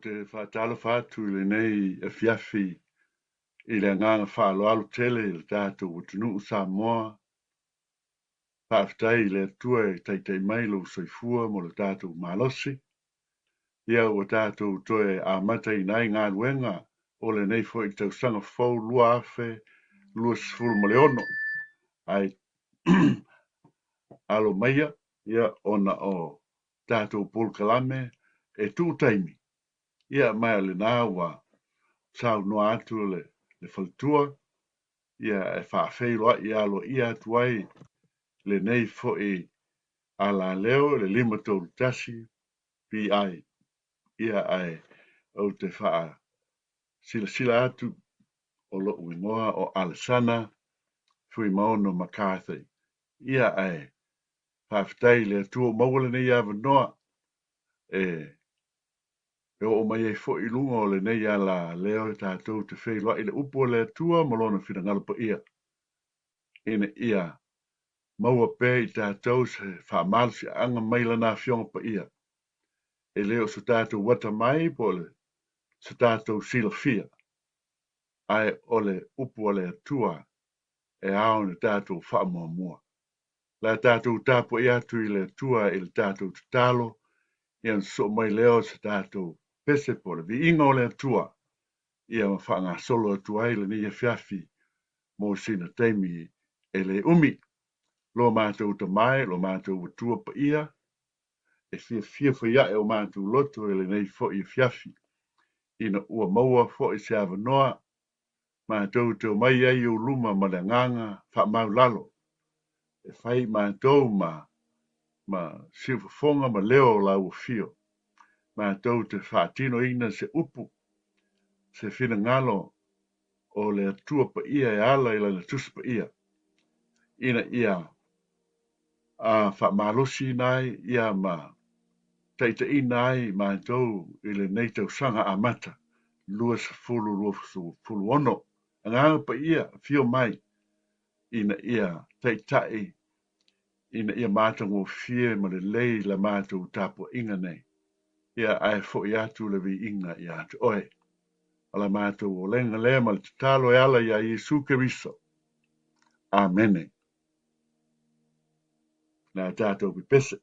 te faatalofa atu i lenei afiafi i le agaga faaaloalo tele i le tatou atunuu Samoa. Faafetai i le Atua e taitai mai lou soifua mo le tatou malosi. Ia ua tatou toe amataina ai galuega o lenei foi tausaga fou 2026. Ae alo maia ia ona o tatou polokalame e tuu taimi, ia ma o lena ua saunoa atu le faletua, ia e faafeiloai aloaia atu ai lenei foi alaleo le 531 PI. Ia ae ou te faasilasila atu o lou igoa o Alesana Fuimaono McCarthy. Ia ae faafetai i le Atua ua maua lenei avanoa e oo mai ai foi i luga o lenei alaleo e tatou te feiloai le upu a le Atua ma lona finagalo paia, ina ia maua pea i tatou se faamalosiaga mai lana Afioga Paia. E le o so tatou atamai po o se tatou silafia, ae o le upu a le Atua e ao ona tatou faamuamua. Le a tatou tapuai atu i le Atua i le tatou tatalo, ia ona sosoo mai lea o se tatou pese po o le viiga o le Atua, ia ma faagasolo atu ai lenei afiafi mo sina taimi e le umi. Lo matou Tama e, lo matou Atua paia, e fiafia foi ae o matou loto i lenei foi afiafi, ina ua maua foi se avanoa matou te omai ai i ou luma ma le agaga faamaulalo, e fai matou ma siufofoga ma leo o lau afio. Matou te faatinoina se upu, se finagalo o le Atua paia e ala i lana Tusi Paia, ina ia faamalosiina ai ia ma taitaiina ai matou i lenei tausaga amata 2026. Agaga paia, afio mai ina ia taitai, ina ia matagofie ma lelei la matou tapuaiga nei. Ia ae foi atu le viiga ia te oe. O la matou olega lea ma le tatalo e ala iā Iesu Keriso. Amene. Le a tatou pepese.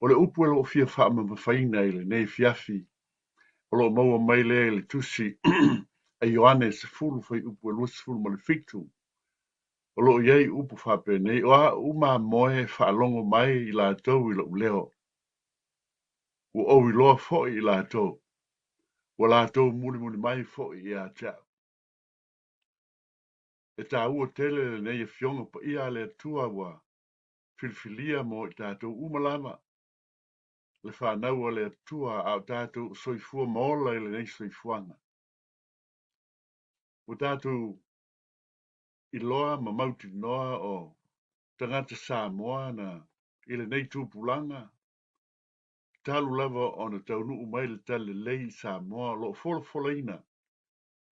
O le upu o lo o fia faamamafaina i lenei afiafi, o lo o maua mai lea i le tusi a Ioane 10 fuaiupu e 27, o lo o i ai upu faapenei, O a'u mamoe e faalogo mai i latou i lo'u leo, ua ou iloa foi i latou, ua latou mulimuli mai foi ia te a'u. E taua tele lenei Afioga Paia a le Atua ua filifilia mo i tatou uma lava, le fanau a le Atua a o tatou soifua ma ola i lenei soifuaga. Ua tatou iloa ma mautinoa o tagata Samoa na i lenei tupulaga, talu lava ona taunuu mai le Talalelei i Samoa, o lo o folafolaina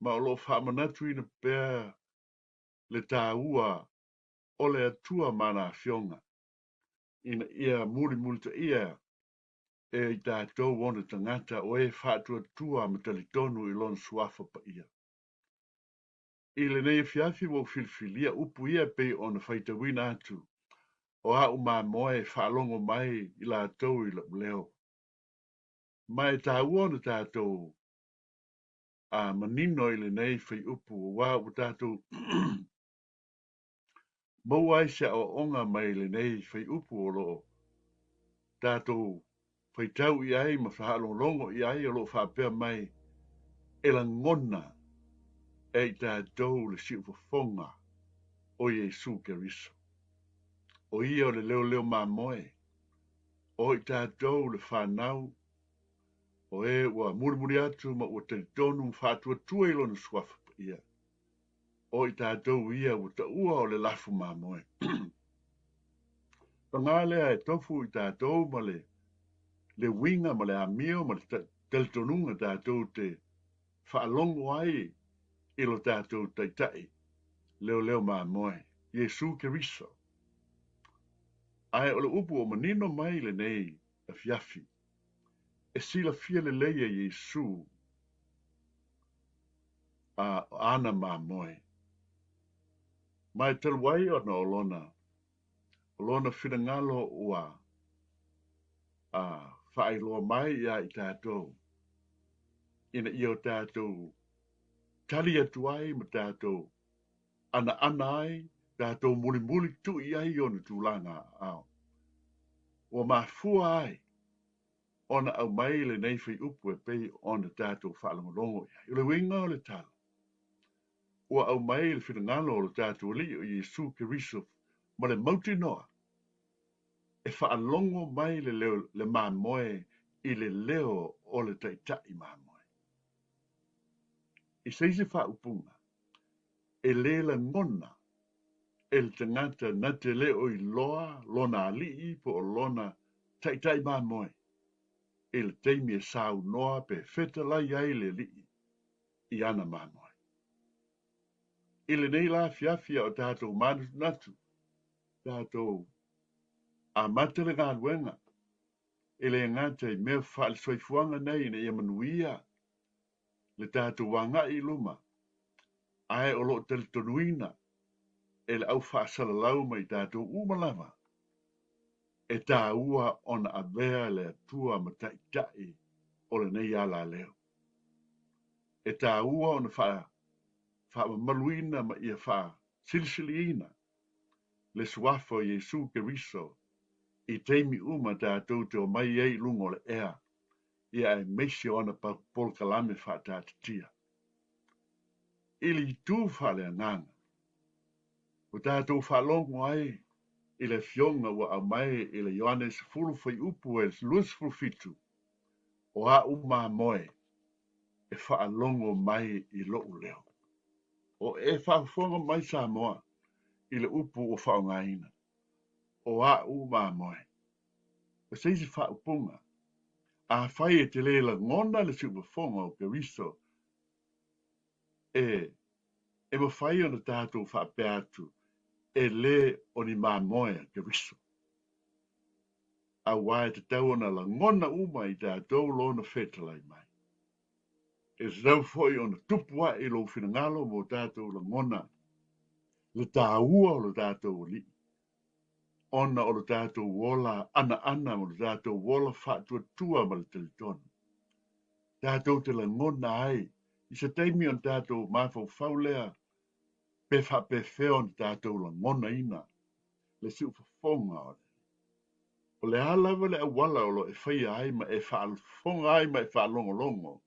ma o lo o faamanatuina pea le taua o le Atua ma ana Afioga, ina ia mulimulitaia e i tatou ona tagata o e faatuatua ma talitonu i Lona Suafa Paia. I lenei afiafi ua ou filifilia upu ia e pei ona faitauina atu, o a'u mamoe e faalogo mai i latou i lo'u leo. Ma e taua ona tatou a manino i lenei fuaiupu, aua ua tatou maua ai se aoaoga mai lenei fuaiupu o lo o tatou faitau i ai ma faalogologo i ai, o lo o faapea mai e lagona e i tatou le siufofoga o Iesu Keriso. O ia o le leoleo mamoe, o i tatou le fanau, o e ua mulimuli atu ma ua talitonu ma faatuatua i lona suafa paia. O i tatou ia ua taua o le lafu mamoe. Paga lea e tofu i tatou ma le le uiga ma le amio ma le talitonuga tatou te faalogo ai i lo tatou Taitai leoleo mamoe, Iesu Keriso. Ae o le upu ua manino mai lenei afiafi, e silafia lelei e Iesu a ana mamoe. Ma e talu ai ona o lona, o lona finagalo ua a faailoa mai iā i tatou, ina ia o tatou tali atu ai ma tatou anaana ai, tatou mulimuli tui ai i ona tulaga aao. Ua mafua ai ona aumai lenei fuaiupu e pei ona tatou faalogologo i ai. O le uiga o le tala, ua aumai le finagalo o lo tatou Alii o Iesu Keriso ma le mautinoa e faalogo mai le leo, le mamoe i le leo o le Taitai mamoe. I se isi faaupuga, e le lagona e le tagata na te le o iloa lona alii po o lona taitai mamoe i le taimi e saunoa pe fetalai ai le alii i ana mamoe. I lenei la afiafi a o tatou manatunatu, tatou amata le galuega e le gata i mea faale-soifuaga nei ina ia manuia le tatou agai i luma, ae o lo o talitonuina e le au faasalalau ma i tatou uma lava e taua ona avea le Atua ma taitai o lenei alaleo. E taua ona faamamaluina ma ia faasilisiliina le suafa o Iesu Keriso i taimi uma tatou te omai ai i luga o le ea, ia aemaise o ana polokalame faataatitia. I le itu faaleagaga, ua tatou faalogo ai i le Afioga ua aumai i le Ioane 10 fuaiupu e 27, O a'u mamoe e faalogo mai i lo'u leo. O e faafofoga mai Samoa i le upu ua faaaogaina, o a'u mamoe. O se isi faaupuga, afai e te le lagona le siufofoga o Keriso, e e mafai ona tatou faapea atu, e le o ni mamoe a Keriso. Aua e tatau ona lagona uma i tatou lona fetalai mai. E tatau foi ona tupu ae i lou finagalo mo tatou lagona le taua o lo tatou Alii. ona o lo tatou ola anaana ma lo tatou ola faatuatua ma le talitonu. Tatou te lagona ai i se taimi ona tatou mafaufau lea pe faapefea ona tatou lagonaina le siufofoga o le O le a lava le auala o lo o e faia ai ma e faafofoga ai ma e faalogologo,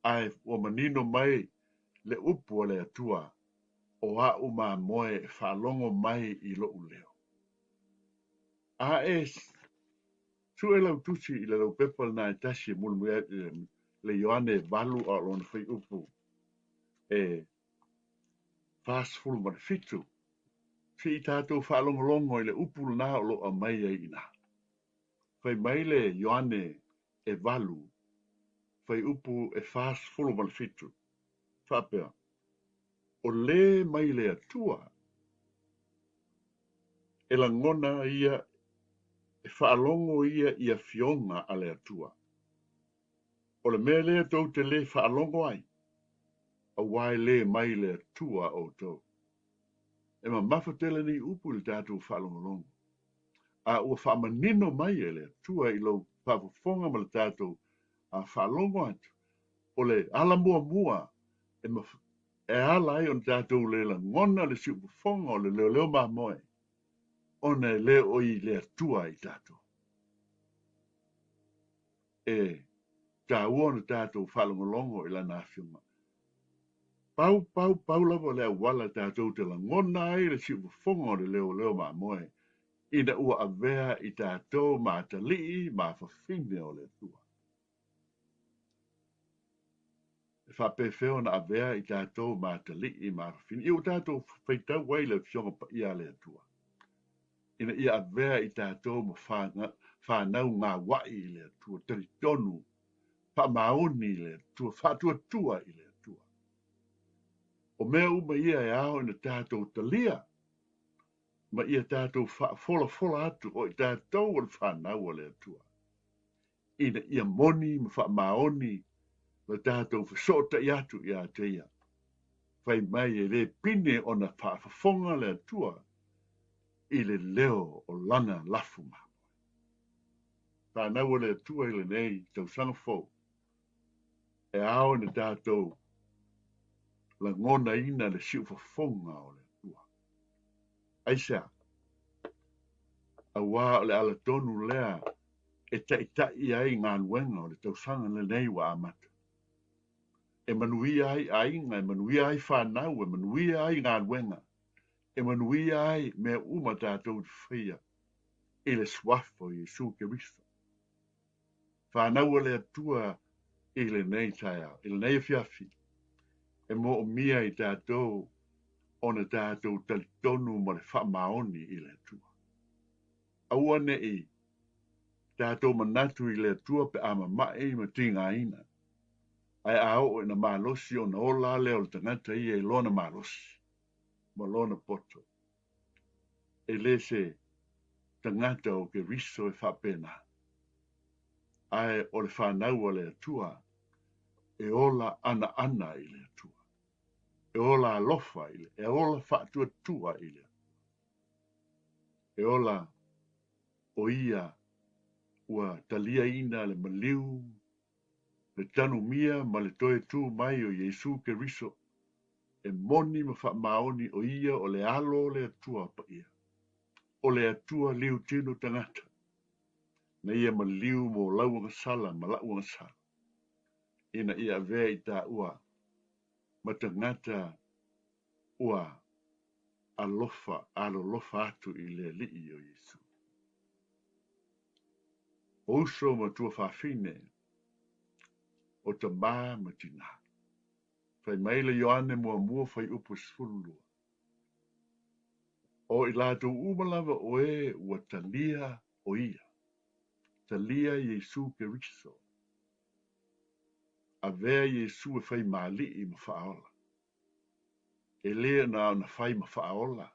ae ua manino mai le upu a le Atua, O a'u mamoe e faalogo mai i lo'u leo. A e sue lau tusi i le laupepa lena e tasi e mulimuli ai le Ioane 8 a o lona fuaiupu e 47, se i tatou faalogologo i le upu lena o lo o aumai ai i ina. Fai mai le Ioane e 8, fuaiupu e 47, faapea, O le mai le Atua, e lagona ia, e faalogo ia i afioga a le Atua. O le mea lea tou te le faalogo ai, aua e le mai le Atua outou. E mamafa tele nei upu i le tatou faalogologo, a ua faamanino mai e le Atua i lou faafofoga ma le tatou faalogo atu, o le ala muamua e e ala ai ona tatou le lagona le siufofoga o le leoleo mamoe, ona e le o i le Atua i tatou. E taua ona tatou faalogologo i Lana Afioga. Pau, pau, pau lava o le auala tatou te lagona ai le siufofoga o le leoleo mamoe, ina ua avea i tatou ma atalii ma afafine o le Atua. E faapefea ona avea i tatou ma atalii ma afafine? Ia ua tatou faitau ai le Afioga Paia a le Atua, ina ia avea i tatou ma fanau gaua'i i le Atua, talitonu, faamaoni i le Atua, faatuatua i le Atua. O mea uma ia e ao ina tatou talia, ma ia tatou faafolafola atu o i tatou o le fanau a le Atua, ina ia moni ma faamaoni lo tatou fesootai atu ia te ia. Fai mai e le pine ona faafofoga le Atua i le leo o lana lafu mamoe. Fanau a le Atua i lenei tausaga fou, e ao ina tatou lagonaina le siufofoga o le Atua. Aisea? Aua o le ala tonu lea e taitai ai galuega o le tausaga lenei ua amata. E manuia ai aiga, e manuia ai fanau, e manuia ai galuega, e manuia ai mea uma tatou te faia i le suafa o Iesu Keriso. Fanau a le Atua i lenei taeao, i lenei afiafi, e moomia i tatou ona tatou talitonu ma le faamaoni i le Atua. Aua ne i tatou manatu i le Atua pe a mama'i ma tigaina, ae a oo ina malosi ona ola lea o le tagata ia i lona malosi ma lona poto. E le se tagata o Keriso e faapena, ae o le fanau a le Atua e ola anaana i le Atua, e ola alofa i le, e ola faatuatua i le Atua. E ola o ia ua taliaina le maliu, le tanumia ma le toe tū mai o Iesu Keriso, e moni ma faamaoni o ia o le Alo o le Atua Paia, o le Atua liutino tagata, na ia maliu mo lau agasala ma la'u agasala, ina ia avea i tāua ma tagata ua alofa alolofa atu i le Alii o Iesu. O uso ma tuafafine, o tamā ma tinā. Fai mai le Ioane muamua fuaiupu e 12. O i latou uma lava o e ua talia o ia, talia Iesu Keriso, avea Iesu e fai ma Alii ma Faaola. E le na ona fai ma faaola,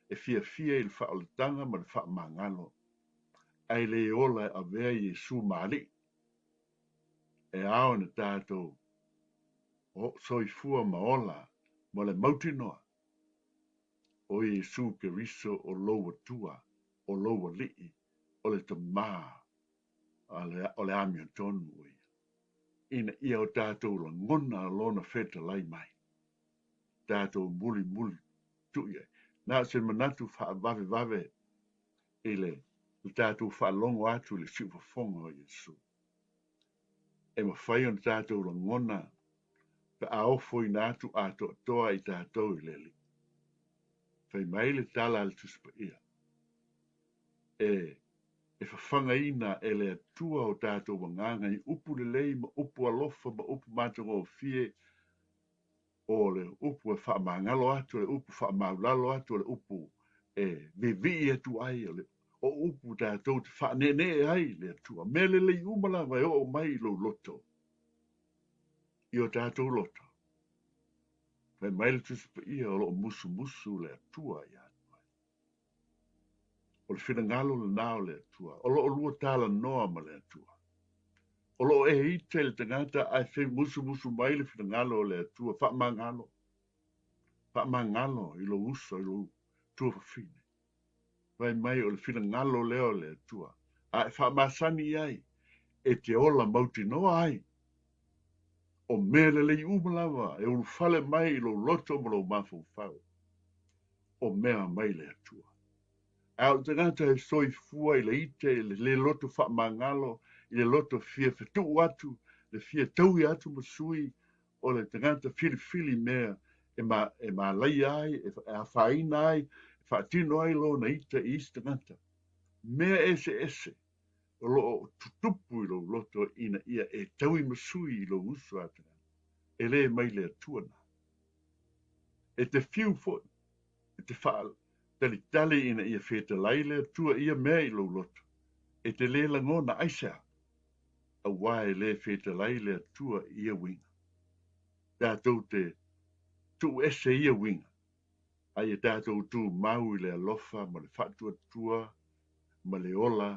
e fiafia i le faaolataga ma le faamagalo, ae le ola e avea Iesu ma Alii. E ao ina tatou soifua ma ola ma le mautinoa, o Iesu Keriso o lou Atua o lou Alii, o le Tama o le amiotonu o Ia, ina ia o tatou lagona Lona fetalai mai, tatou mulimuli tui ai. Na o se manatu faavavevave i le tatou faalogo atu i le siufofoga o Iesu. E mafai ona tatou lagona pe a ofoina atu atoatoa i tatou i le Alii. Fai mai le tala a le Tusi Paia, e e fafagaina e le Atua o tatou agaga i upu lelei ma upu alofa ma upu matagofie, o le upu e faamagalo atu, o le upu faamaulalo atu, o le upu e vivii atu ai, o le o upu tatou te faaneenee ai le Atua. Mea lelei uma lava e oo mai i lou loto, i o tatou loto. Fai mai le Tusi Paia o lo o musumusu le Atua ia te oe. O le finagalo lena o le Atua. O lo o lua talanoa ma le Atua. O lo o e ita i le tagata ae fei musumusu mai le finagalo o le Atua. Faamagalo. Faamagalo i lou uso, i lou tuafafine. Fai mai o le finagalo lea o le Atua. A e faamasani i ai, e te ola mautinoa ai. O mea lelei uma lava e ulufale mai i lou loto ma lou mafaufau, o mea mai le Atua. A o le tagata e soifua i le ite, i le le loto faamagalo, i le loto fia fetuu atu, le fia taui atu ma sui, o le tagata filifili mea e, ma, e malaia ai, e, e afaina ai, e faatino ai lona ita i isi tagata. Mea eseese o lo o tutupu i lou loto ina ia e taui ma sui i lou uso a tagata. E le mai le Atua na. E te fiu foi e te faatalitali ina ia fetalai le Atua ia mea i lou loto. E te le lagona aisea, auā e le fetalai le Atua i ia uiga. Tatou te tuu ese ia uiga, a ia tatou tumau i le alofa ma le faatuatua ma le ola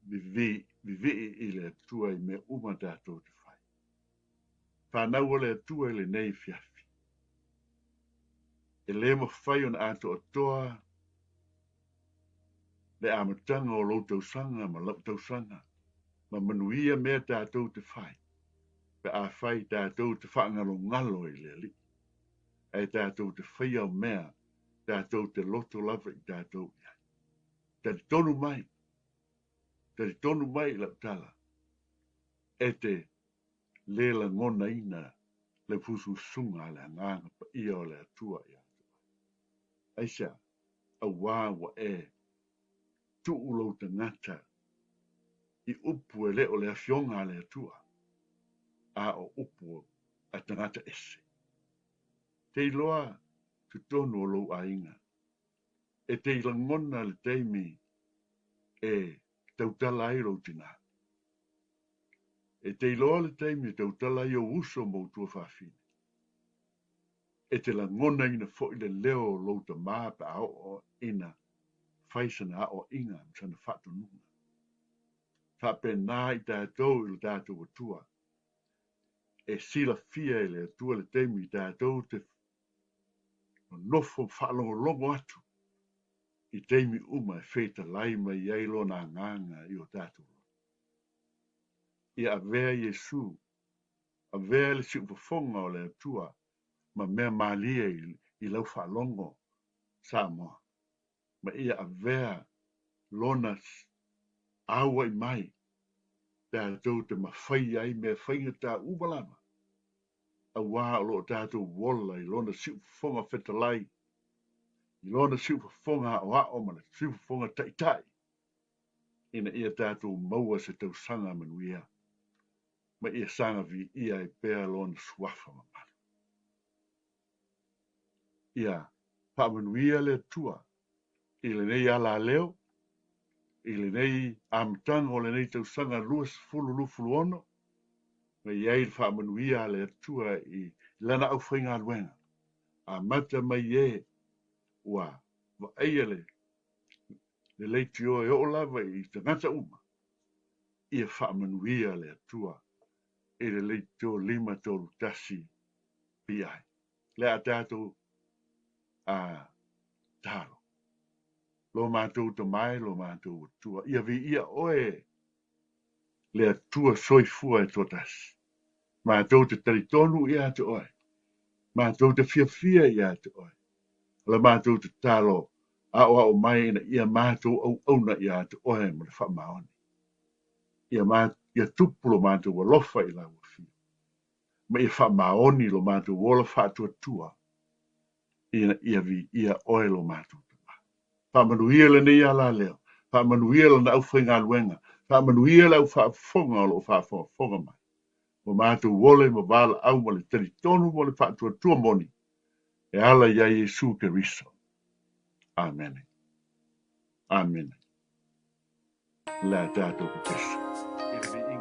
vivii i le Atua i mea uma tatou te fai. Fanau a le Atua i lenei afiafi. E le mafai ona atoatoa le amataga o lou tausaga ma lau tausaga ma manuia mea tatou te fai pe afai tatou te faagalogalo i le Alii, ae tatou te faia o mea tatou te loto lava i tatou i ai. Talitonu mai, talitonu mai i lau tala, e te le lagonaina le fususuga a le Agaga Paia o le Atua ia te oe. Aisea? Auā ua e tuu lou tagata i upu e le o le Afioga a le Atua, a o upu a tagata ese. Te iloa totonu o lou aiga, e te i lagona le taimi e tautala ai lou tinā. E te iloa le taimi e tautala ai ou uso ma ou tuafafine. E te lagonaina foi le leo o lou tamā pe a oo ina fai sana aoaiga ma sana faatonuga. Faapena i tatou i lo tatou Atua. E silafia e le Atua le taimi i tatou te nonofo ma faalogologo atu i taimi uma e fetalai mai ai Lona Agaga i o tatou loto. Ia avea Iesu, avea le siufofoga o le Atua ma mea malie i lau faalogo, Samoa, ma ia avea Lona auai mai tatou te mafai ai mea faigata uma lava, auā o lo o tatou ola i Lona siufofoga fetalai, i Lona siufofoga aoao ma le siufofoga taitai, ina ia tatou maua se tausaga manuia, ma ia saga viia ai pea Lona suafa mamalu. Ia faamanuia le Atua i lenei alaleo, i lenei amataga o lenei tausaga 2026, ma i ai le faamanuia a le Atua i Lana aufaigaluega. Amata mai e ua vaaia le leitio e oo lava i tagata uma, ia faamanuia le Atua i le leitio 531 PI. Le a tatou a tatalo. Lo matou Tama e lo matou Atua, ia viia oe le Atua soifua e toatasi. Matou te talitonu ia te oe. Matou te fiafia ia te oe. O le matou tatalo, aoao mai ina ia matou auauna ia te oe ma le faamaoni. Ia, ma, ia tupu lo matou alofa i lau afio. Ma ia faamaoni lo matou ola faatuatua ina ia viia oe lo matou Tama. Faamanuia lenei alaleo, faamanuia lana aufaigaluega, faamanuia le au faafofoga o lo o faafogafoga mai. Ua matou ole ma valaau ma le talitonu mo le faatuatua moni e ala iā Iesu Keriso. Amene. Amene. Le a tatou pepesa i le viiga.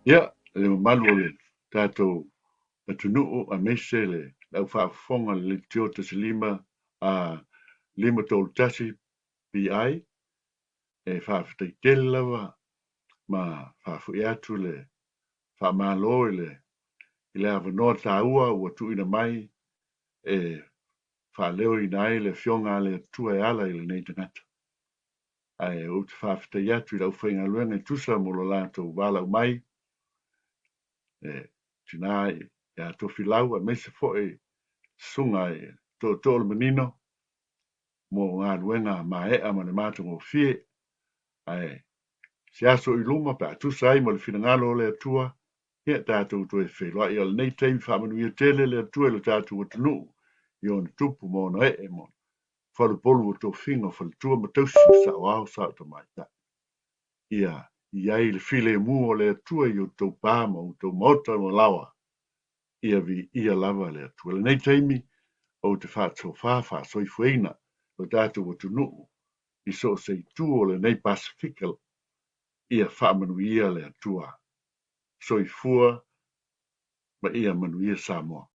Ia, le mamalu o le tatou atunuu aemaise le au faafofoga i le leitio 15 a 531 PI, e faafetai tele lava ma faafoi atu le faamalo i le i le avanoa taua ua tuuina mai e faaleoina ai le Afioga a le Atua e ala i lenei tagata. Ae ou te faafetai atu i le aufaigaluega e tusa mo lo latou valaau mai, e tina ia Tofilau aemaise foi susuga i Tootoo o le Manino mo galuega mae'a ma le matagofie. Ae se aso i luma pe a tusa ai ma le finagalo o le Atua, ia tatou toe feiloai. O lenei taimi faamanuia tele le Atua i lo tatou atunuu i ona tupu ma ona ee ma faleupolu o tofiga o faletua ma tausi, saoao sao tamaitai. Ia i ai le filemu o le Atua i outou pa ma outou maota ma laoa. Ia viia lava le Atua. I lenei taimi, ou te faatofa faasoifuaina lo tatou atunuu i so o se itu o lenei Pasefika, ia faamanuia le Atua. Soifua ma ia manuia Samoa.